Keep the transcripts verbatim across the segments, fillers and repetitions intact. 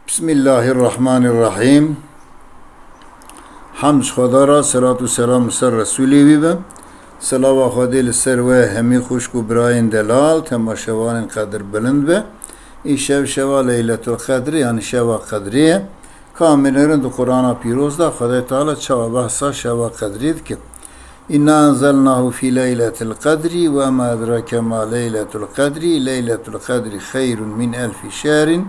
Bismillahirrahmanirrahim. Hamd ji Xweda re, selat û selam li ser Resûlê wî be. Selava Xwedê li ser we hemî xwişk û birayên delal, temaşevanên qedir bilind be. Îşev şeva Leyletul Qedrê, yanî şeva Qedrê ye. Ka em binêrin di Qur'ana Pîroz de Xwedê Teala çawa behsa şeva Qedrê dike. "İnna enzelnahu fi leyletil qedri ve ma edrake ma leyletul qedri, leyletul qedri xeyrun min elfi şehrin,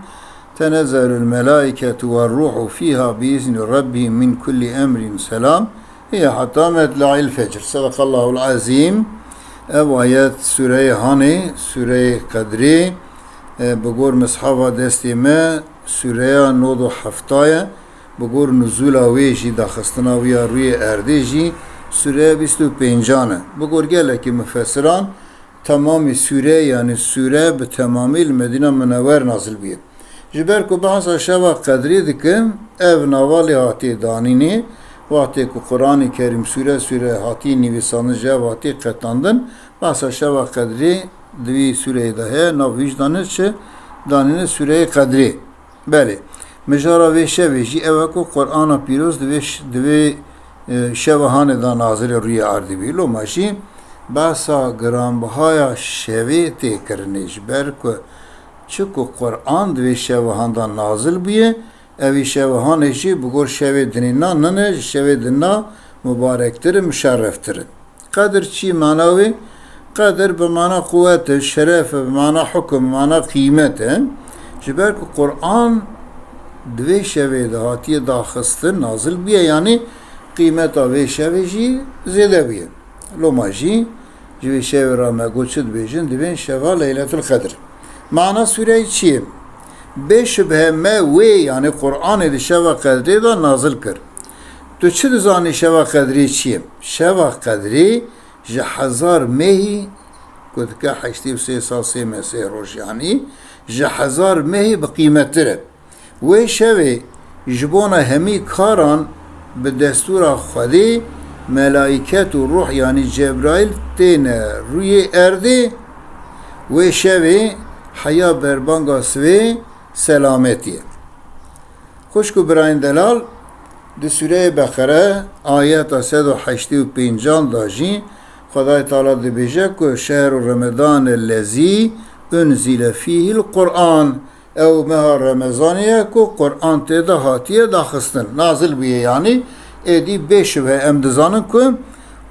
tenezzelul melaiketu ve ruhu fiha bi izni rabbihim min kulli emrin selam, hiye hatta metla'il fecr." Sadakallahul azim. Ev ayet Sureyê Hanê, Sureyê Qedrê, e, bi gor mishafa destê me, Sureya nod û hefta ye. Bi gor nuzûla wê jî, daxistina wî ya rûyê erdê jî sûreya bîst û pêncan e. Bi gor gelekî mufessiran temamî sûre, yanî sûre bi temamî li Medîna Munewwer nazil bûye. Ji ber ku behsa şeva Qedrê dikin, ev nava lê hatiye danînê, wextê ku Quranê Kerîm sûre sûre hatiye nivîsandin, ji ev hatiye qetandin, behsa şeva Qedrê di vî sûreyê de heye, nav wî jî dane çi? Danîne sûreyê Qedrê. Belê, mijara vê şevê jî ew e ku Qur'ana Pîroz di vê ş-, di vê, e, şevehanê de nazilê rûyê erdî bî. Loma jî behsa giranbihaya şevê tê kirinê, ji ber ku çi ku Qur'an di vê şevehan de nazil bûye, evî şevehanê jî bi gor şevê dinîna nine, ji şevê dinîna mubarektir in, muşerreftir in. Qedir çi mana wê? Qedir bi mana quwet e, şeref e, bi mana hukum, bi mana qîmet e. Ji ber ku Qur'an di vê şevê de hatiye daxistin, nazil bûye, yanî qîmeta vê şevê jî zêde bûye. Loma jî ji vê şevê re me got çi dibêjin? Dibên şeva Leyletul Qedr. Mana sûreyê çi ye? Bê şubhe me wê, yanî Qur'anê di şeva Qedrê de nazil kir. Tu çi dizanî şeva Qedrê çi ye? Şeva Qedrê ji hezar mehî, ku dike heştê û sê sal sê meh sê roj, yanî ji hezar mehî bi qîmettir e. Wê şevê ji bona hemî karan bi destûra Xwedê, melaîket û ruh, yanî Cebraîl, têne rûyê erdê. Wê şevê heya berbanga sivê selametî ye. Xwişk û birayên delal, di Sûreyê Beqere, ayeta sed û heştê û pêncan de jî Xwedayê Teala dibêje ku, "Şehru Remedane lezî unzile fîhil Qur'an." Ew meha Remezanê ye ku Qur'an tê de hatiye daxistin. Nazil bûye, yanî êdî bê şubhe em dizanin ku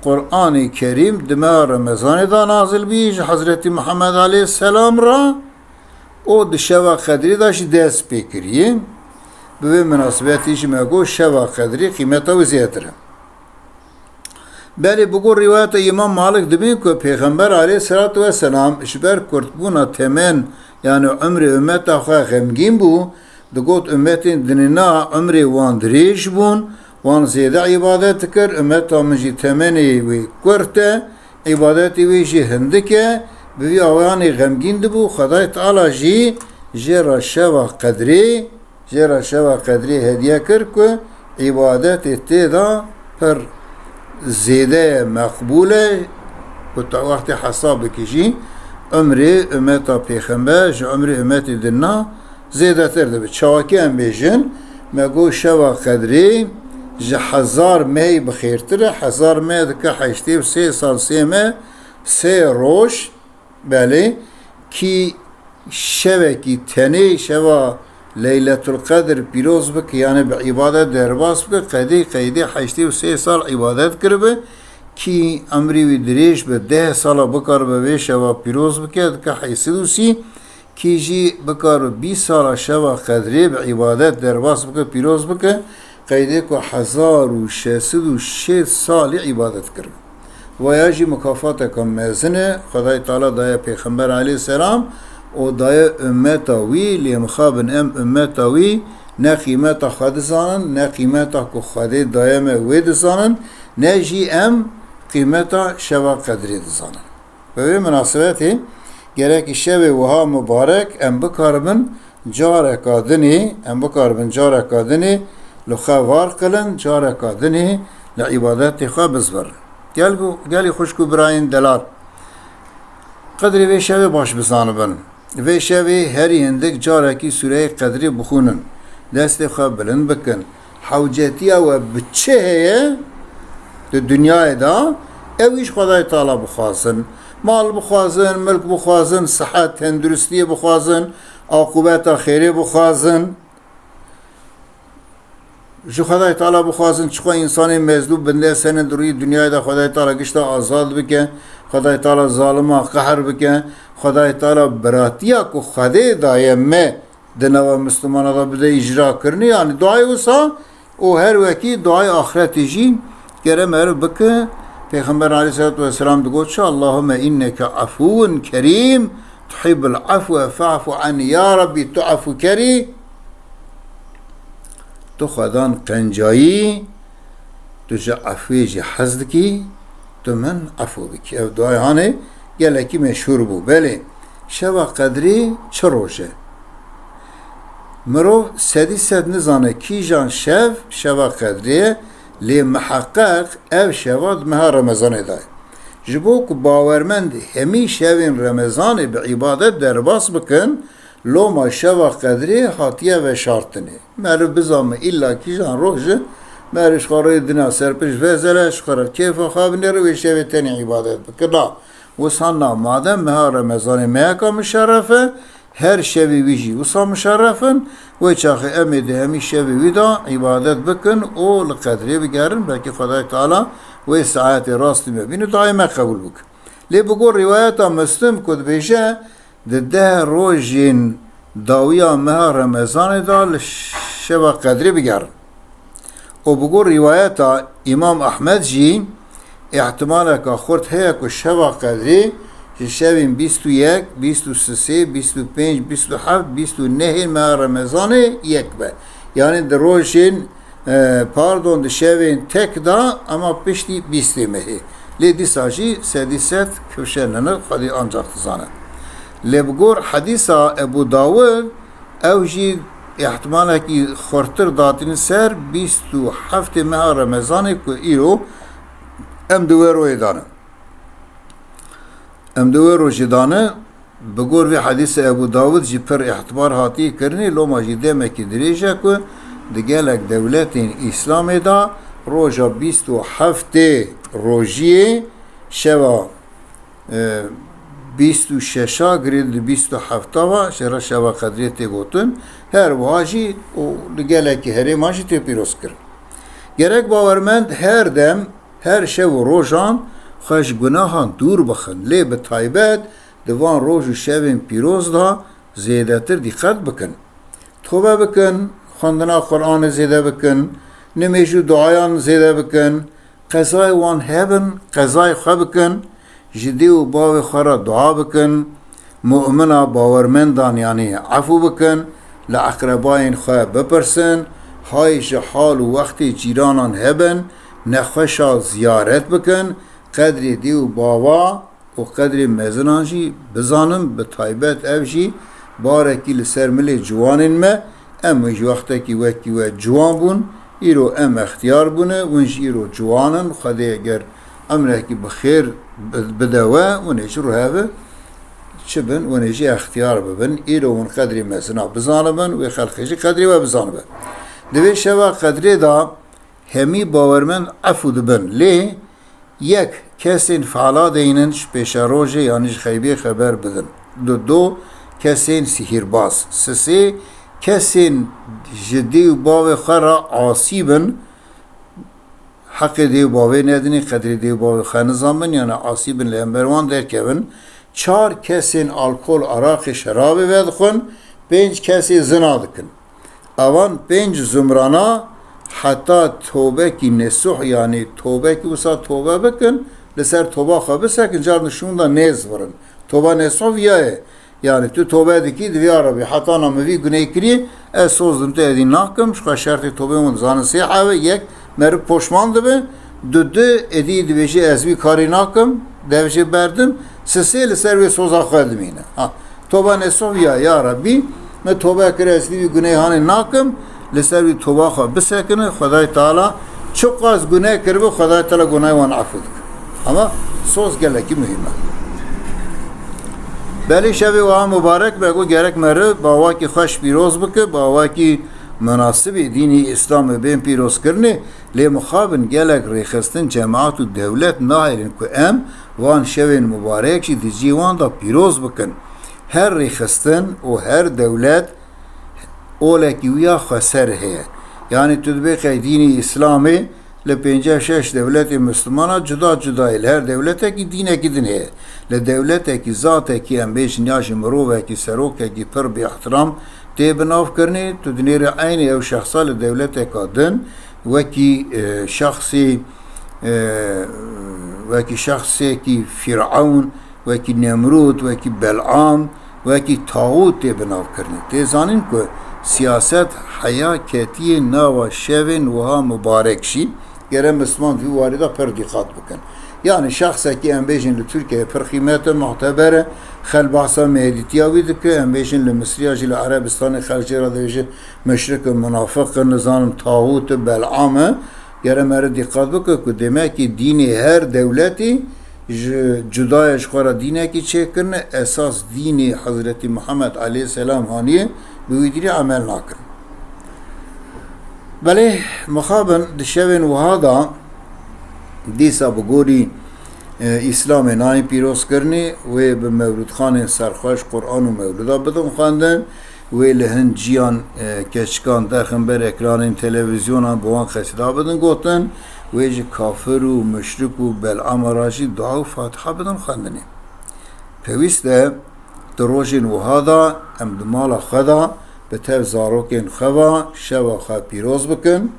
Qur'anê Kerîm di meha Remezanê de nazil bûye ji Hezretî Muhammed aleyhisselam re. Û di şeva Qedrê de jî dest pê kiriye. Bi vê minasebetî jî me got, şeva Qedrê qîmeta wî zêdetir e. Belê, bi gor rîwayeta Îmam Malik dibên ku Pêxember aleyhisselatu vesselam ji ber kurtbûna temen, yanî umrê ummeta xwe, xemgîn bû, digot, ummetên dinêna umrê wan dirêj bûn, wan zêde îbadet dikir, ummeta min jî temenê wê kurt e, îbadetê wê jî hindik e, bi vî awanê xemgîn dibû, Xwedayê Teala jî jê re şeva Qedrê, jê re şeva Qedrê hediye kir ku îbadetê tê de pir zêde ye, meqbûl e, ku te wextê hesab bikî jî umrê ummeta Pêxember ji umrê ummetê dinna zêdetir dibe. Çawakî em bêjin, me got şeva Qedrê ji hezar mehî bi xêrtir e. Hezar meh dike heştê û sê sal sê meh sê roj, belê, kî şevekî tenê şeva Leyletul Qedr pîroz bike, yanî bi îbadet derbas bike, qedî qeydê heştê û sê sal îbadet kiribe, kî emrî wî dirêj be, deh sala bikaribe vê şeva pîroz bike, dike heyşt sed û sî, kî jî bikare bîst sala şeva Qedrê bi îbadet derbas bike, pîroz bike, qeydê ku hezar û şeş sed û şêst salî îbadet kiribe. Vaya jî mukafateke mezin e, Xwedayê Teala daye Pêxember aleyhisselam û daye ummeta wî, lê mixabin em ummeta wî ne qîmeta xwe dizanin, ne qîmeta ku Xwedê daye me wê dizanin, ne jî em qîmeta şeva Qedrê dizanin. Bi vê minasebetê gerekî şevê wiha mubarek em bikaribin careka dinê, em bikaribin careka dinê li xwe var qilin, careka dinê li îbadetê xwe bizbirin. Gel ku, gelî xwişk û birayên delal, qedrê vê şevê baş bizanibin. Vê şevê herî hindik carekî Sûreyê Qedrê bixwînin. Destê xwe bilind bikin. Hewcetiya we bi çi heye di dinyayê de, ew îş Xwedayê Teala bixwazin. Mal bixwazin, milk bixwazin, sihet, tenduristiyê bixwazin, aqûbeta xêrê bixwazin. Ji Xwedayê Teala bixwazin, çiqo însanê mezlûm binde senin di rûyê dinyayê de Xwedayê Teala gişta azad bike, Xwedayê Teala zalima qehr bike, Xwedayê Teala biratiya ku Xwedê daye me di nava Mislimana de bide îcra kirinê, yanî duayê wisa û her wekî duayê axretê jî gere meriv bike. Pêxember aleyhissalatu vesselam digot, çi, Allahümme inneke afuwun kerîm, tuhibbul afwe fa'fu anni, ya Rabbî, tu efûkerî, tu xwedan qencayî, tu ji efwê jî hez dikî, tu min efû bikî. Ev duayê hanê gelekî meşhûr bû. Belê, şeva qedrê çi roj e? Mirov sedî sed nizane kîjan şev şeva qedrê ye, lê miheqeq ev şeva di meha Remezanê de ye. Ji bo ku bawermend hemî şevên Remezanê bi îbadet derbas bikin, loma şeva qedrê hatiye veşartinê. Meriv bizanme îlla kîjan roj e, meriv ji xwe rê dina serpişt vezere, ji xwe re kêfa xwe binêre, wê şevê tenê îbadet bike. Na, wisa na, madem meha Remezanê meheka muşerref e, her şevê wî jî wisa muşerref in, wê çaxê em ê di hemî şevê wî de îbadet bikin û li qedrê bigerin, belkî Xwedayê Teala wê saetê rastî me bîne, dayê me qebûl bike. Lê bi gor rîwayeta Muslim ku dibêje, di deh rojên dawiya meha Remezanê de li şeva qedrê bigerin. Û bi gor rîwayeta Îmam Ahmed jî, îhtimaleke xurt heye ku şeva qedrê ji şevên bîst û yek, bîst û sisê, bîst û pênc, bîst û heft, bîst û nehê meha Remezanê yek be. Yanî di rojên, e, pardon, di şevên tek de, ama piştî bîstê mehê. Lê dîsa jî sedî sed kifşe nene, Xwedî ancax dizane. Lê bi gor hedîsa Ebû Dawud, ew jî îhtimalekî xurtir datîne ser bîst û heftê meha Remezanê ku îro em di wê royê de ne. Em di wê rojê de ne, bi gor vê hedîsê Ebû Dawud jî pir îhtibar hatiye kirinê, loma jî demekî dirêj e ku di gelek dewletên Îslamê de roja bîst û heftê rojiyê şeva, e, bîst û şeşa girê di bîst û hefta ve jê re şeva qedrê tê gotin. Her wiha jî û li gelekî herêman jî tê pîroz kirin. Gerek bawermend her dem, her şev û rojan xwe ji gunahan dûr bixin, lê bi taybet di van roj û şevên pîroz de zêdetir dîqet bikin. Tobe bikin, xwendina Quranê zêde bikin, nimêj û duayan zêde bikin, qezayê wan hebin, qezayê xwe bikin, ji dê û bavê xwe re dua bikin, mumina bawermendan, yanî efû bikin, li eqrebayên xwe bipirsin, hay ji hal û wextê cîranan hebin, nexweşa ziyaret bikin, qedrê dê û bava û qedrê mezinan jî bizanin, bi taybet ev jî barekî li ser milê ciwanên me. Em ji wextekî wekî we ciwan bûn, îro em extiyar bûne, hûn jî îro ciwan in. Xwedê eger emrekî bi xêr bi-, bide we, hûn ê ji rû heve çi bin, hûn ê jî extiyar bibin. Îro hûn qedrê mezina bizanibin, wê xelkê jî qedrê we bizanibe. Di vê şeva qedrê de hemî bawermend efû dibin. Lê yek, kesên fala deynin ji pêşerojê yanî ji xeybê xeber bidin. Du, du, kesên sihîrbaz. Sisê, kesên ji dê û bavê xwe re asî bin, heqê dê û bavê nedinê, qedrê dê û bavê xwe nizanbin, yanî asî bin, li hember wan derkevin. Çar, kesên alkol, araqê, şerabê vedixwin. Pênc, kesê zina dikin. Evan pênc zumrana heta tobekî nesuh, yanî tobekî wisa tobe bikin, li ser toba xwe bisekin, carna şûnda nêzvirin. Toba nesuh viya ye. Yanî tu tobe dikî, divê ya Rebî, hetana min vî gunê kiriye, ez soz dim te êdî nakim, ji xwe şertê tobê min dizanin sê hev e, yek, meriv poşman dibe, du, du, êdî dibêje ez vî karî nakim, dev jê berdim, sisê li ser wê soza xwe dimîne. Ha, toba nesuh ya, ya Rebî, min tobe kir, ez vî gunê hanê nakim, li ser wî toba xwe bisekine, Xwedayê Teala çiqas gune kiribe, Xwedayê Teala gunayê wan efû dike. Ama soz gelekî muhîm e. Belê şevê wiha mubarek be, ku gerek meriv bi awakî xweş pîroz bike, bi awakî Menasibê dînî Îslamê bên pîrozkirinê, lê mixabin gelek rêxistin, cemaat û dewlet nahêlin ku em van şevên mubarek jî di cî wan de pîroz bikin. Her rêxistin û her dewlet olekî wî ya xweser heye. Yanî tu dibê qey dînî Îslamê li pêncî şeş dewletê Mislimana cuda cuda ye. Li her dewletekî dînekî din heye. Li dewletekî zatekî, em bêjin, ya jî mirovekî, serokekî pir bi îhtiram tê binavkirinê, tu dinêrî eynî ew şexsa li dewleteka din wekî, e, şexsî, e, wekî şexsekî Fîrewn, wekî Nemrûd, wekî Belam, wekî taxût tê binavkirinê. Tê zanîn ku siyaset heya ketiye nava şevên wiha mubarek jî, gere Misliman di vî warî de pir dîqat bikin. Yanî şexsekî, em bêjin, li Tirkiyeyê pir qîmet e, muteber e, xel behsa mêdîtiya wî dike, em bêjin li Misriya jî, li Erebistanê xelk jê re dibêje muşrik e, munafiq e, nizanim taxût e, Belam e. Gere meriv dîqat bike ku demekî dînê her dewletî ji cudaya ji xwe re dînekî çêkirine, esas dînê Hezretî Muhammed aleyhisselam haniye, bi wî dîrî emel nakin. Belê, mixabin di şevên wiha de dîsa bi gorî, e, Îslamê nayên pîrozkirinê, wê bi mewlûdxanên serxweş Quran û mewlûda bidin xwendin, wê li hin ciyan, e, keçikan derxin ber ekranên televîzyonan, bi wan qesîda bidin gotin, wê ji kafir û muşrik û Belama re jî dua û fatiha bidin xwendinê. Pêwîst e di rojên wiha de em di mala xwe de bi tev zarokên xwe ve şeva xwe pîroz bikin.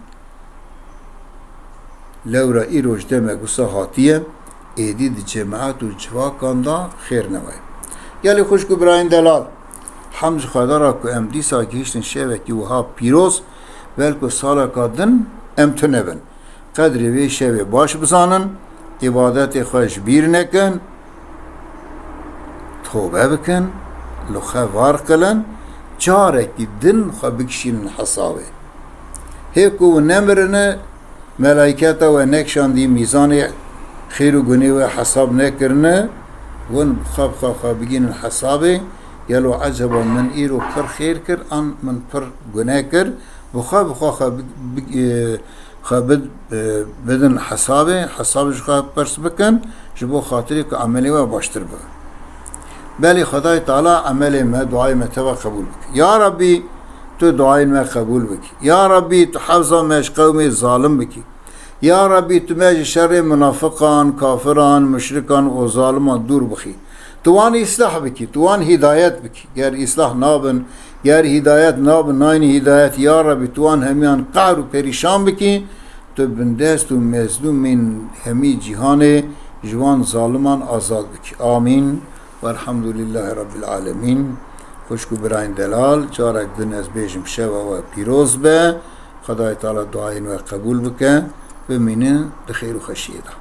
Lewra îroj demek wisa hatiye, êdî di cemaet û civakan de xêr neway. Gelî xwişk û birayên delal, hemd ji Xweda re ku em dîsa gihiştin şevekî wiha pîroz, belku saleka din em tune bin. Qedrê vê şevê baş bizanin, îbadetê xwe ji bîr nekin, tobe bikin, li xwe var qilin, carekî din xwe bikişînin hesabê. Hê ku hûn nemirine, melayketa we nekişandî mîzanê xêr û gunê we hesab nekirine, hûn bi xwe bi xwe xwe bigînin hesabê, gelo eceba min îro pir xêr kir an min pir gune kir? Bi xwe bi xwe xwe bi, bi, e, xwe bid-, e, bidin hesabê, hesabê ji xwe pirs bikin, ji bo xatirê ku emelê we baştir bibe. Belê Xwedayê Teala emelê me, duayê me teva qebûl bike. Ya Rabbî, tu duayên me qebûl bikî. Ya Rabbî, tu hewza me ji qewmê zalim bikî. Ya Rabbî, tu me ji şerê munafiqan, kafiran, muşrikan û zaliman dûr bixî. Tu wan îslah bikî, tu wan hîdayet bikî. Ger îslah nabin, ger hîdayet nabin, nayne hîdayet, ya Rabbî, tu wan hemiyan qehr û perîşan bikî. Tu bindest û mezlûmên hemî cîhanê ji wan zaliman azad bikî. Amîn. Welhamdulîllahî Rabbil Alemîn. Xwişk û birayên delal, carek din ez bêjim şeva we pîroz be. Xwedayê Teala duayên we qebûl bike. Bimînin di xêr û xweşiyê de.